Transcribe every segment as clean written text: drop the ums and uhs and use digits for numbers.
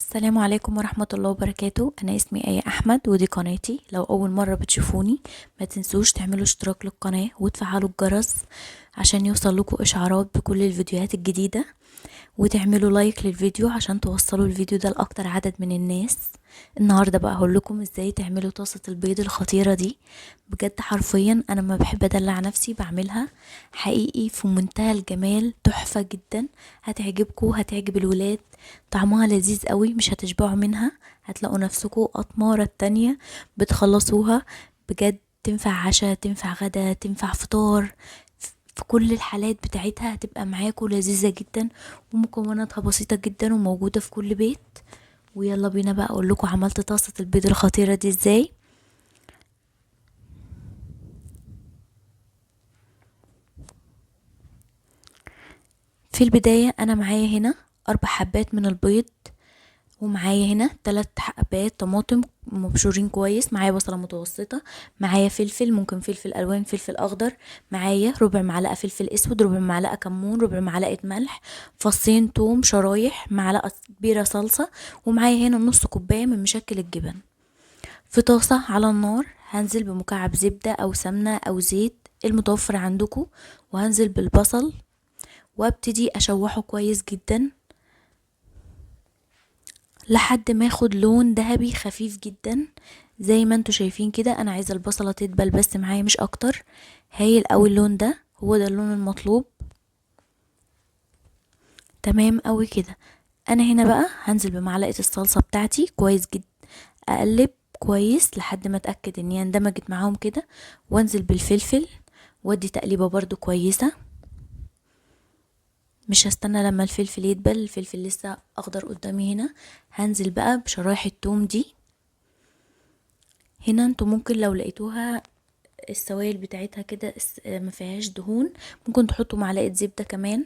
السلام عليكم ورحمة الله وبركاته. أنا اسمي آية أحمد ودي قناتي. لو أول مرة بتشوفوني ما تنسوش تعملوا اشتراك للقناة وتفعلوا الجرس عشان يوصل لكم إشعارات بكل الفيديوهات الجديدة، وتعملوا لايك للفيديو عشان توصلوا الفيديو ده لأكتر عدد من الناس. النهاردة بقى هقول لكم ازاي تعملوا طاسة البيض الخطيرة دي. بجد حرفيا انا ما بحب ادلع نفسي، بعملها حقيقي في منتهى الجمال، تحفة جدا، هتعجبكم هتعجب الولاد، طعمها لذيذ قوي، مش هتشبعوا منها، هتلاقوا نفسكم قطمارة التانية بتخلصوها. بجد تنفع عشاء، تنفع غدا، تنفع فطار، في كل الحالات بتاعتها هتبقى معاكم لذيذة جدا، ومكوناتها بسيطة جدا وموجودة في كل بيت. ويلا بينا بقى اقول لكم عملت طاسة البيض الخطيرة دي ازاي. في البداية انا معايا هنا 4 حبات من البيض، ومعايا هنا 3 حبات طماطم مبشورين كويس، معايا بصلة متوسطة، معايا فلفل، ممكن فلفل الوان، فلفل اخضر، معايا ربع معلقة فلفل اسود، ربع معلقة كمون، ربع معلقة ملح، فصين توم شرايح، معلقة كبيرة صلصة، ومعايا هنا نص كوباية من مشكل الجبن. في طاسة على النار هنزل بمكعب زبدة او سمنة او زيت المتوفر عندكم، وهنزل بالبصل وابتدي اشوحه كويس جدا لحد ما ياخد لون ذهبي خفيف جدا زي ما انتوا شايفين كده. انا عايزه البصله تدبل بس معايا مش اكتر. هايل قوي اللون ده، هو ده اللون المطلوب، تمام قوي كده. انا هنا بقى هنزل بمعلقه الصلصه بتاعتي كويس جدا، اقلب كويس لحد ما اتاكد ان هي اندمجت معاهم كده، وانزل بالفلفل وادي تقليبه برده كويسه. مش هستنى لما الفلفل يدبل، الفلفل لسه اخضر قدامي. هنا هنزل بقى بشرايح التوم دي. هنا انتوا ممكن لو لقيتوها السوائل بتاعتها كده ما فيهاش دهون ممكن تحطوا معلقه زبده كمان.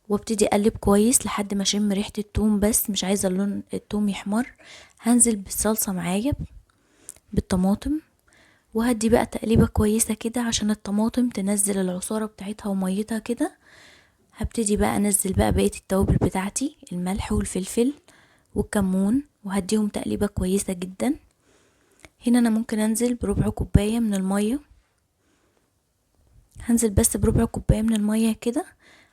وابتدي اقلب كويس لحد ما اشم ريحه التوم، بس مش عايزه اللون التوم يحمر. هنزل بالصلصه معايا بالطماطم، وهدي بقى تقليبه كويسه كده عشان الطماطم تنزل العصاره بتاعتها وميتها كده. هبتدي بقى انزل بقى بقيه التوابل بتاعتي، الملح والفلفل والكمون، وهديهم تقليبه كويسه جدا. هنا انا ممكن انزل بربع كوبايه من الميه، هنزل بس بربع كوبايه من الميه كده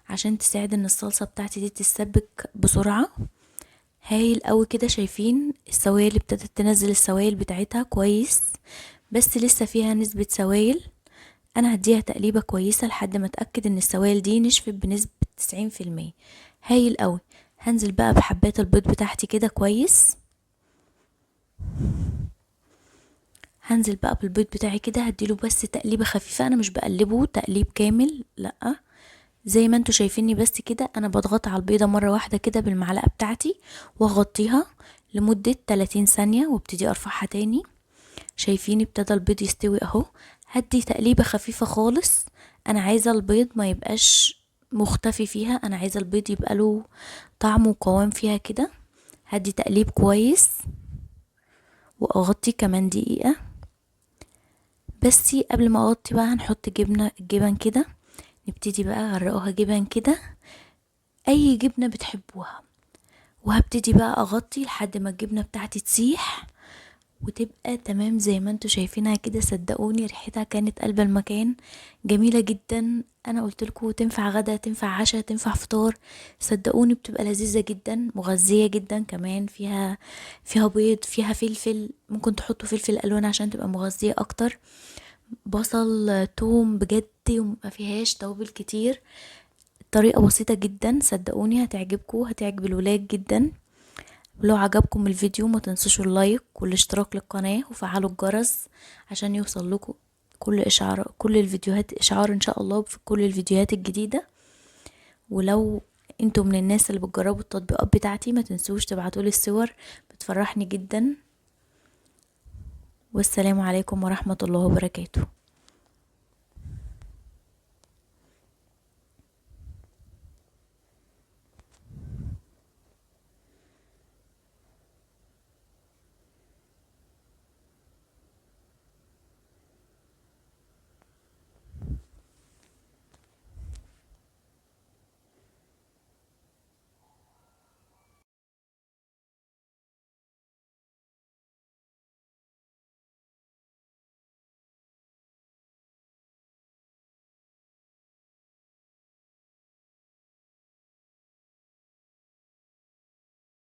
عشان تساعد ان الصلصه بتاعتي دي تتسبك بسرعه. هايل قوي كده، شايفين السوائل ابتدت تنزل السوائل بتاعتها كويس، بس لسه فيها نسبه سوائل. انا هديها تقليبه كويسه لحد ما اتاكد ان السوائل دي نشفت بنسبه 90%. هايل قوي. هنزل بقى بحبات البيض بتاعتي كده كويس، هنزل بقى بالبيض بتاعي كده، هديله بس تقليبه خفيفه، انا مش بقلبه تقليب كامل، لا، زي ما انتوا شايفيني بس كده. انا بضغط على البيضه مره واحده كده بالمعلقه بتاعتي واغطيها لمده 30 ثانيه، وابتدي ارفعها تاني. شايفين ابتدى البيض يستوي اهو. هدي تقليبه خفيفه خالص، انا عايزه البيض ما يبقاش مختفي فيها، انا عايزه البيض يبقى له طعم وقوام فيها كده. هدي تقليب كويس واغطي كمان دقيقه بس. قبل ما اغطي بقى هنحط جبنه، جبن كده، نبتدي بقى غرقوها جبن كده، اي جبنه بتحبوها. وهبتدي بقى اغطي لحد ما الجبنه بتاعتي تسيح وتبقى تمام زي ما انتوا شايفينها كده. صدقوني ريحتها كانت قلب المكان، جميلة جدا. انا قلت لكم تنفع غدا، تنفع عشاء، تنفع فطار، صدقوني بتبقى لذيذة جدا، مغذية جدا كمان، فيها بيض، فيها فلفل، ممكن تحطوا فلفل الوان عشان تبقى مغذية اكتر، بصل، توم، بجد وما فيهاش توابل كتير. الطريقة بسيطة جدا، صدقوني هتعجبكم، هتعجب الولاد جدا. ولو عجبكم الفيديو ما تنسوش اللايك والاشتراك للقناة وفعلوا الجرس عشان يوصل لكم كل الفيديوهات اشعار ان شاء الله في كل الفيديوهات الجديدة. ولو انتم من الناس اللي بتجربوا التطبيقات بتاعتي ما تنسوش تبعتولي الصور، بتفرحني جدا. والسلام عليكم ورحمة الله وبركاته.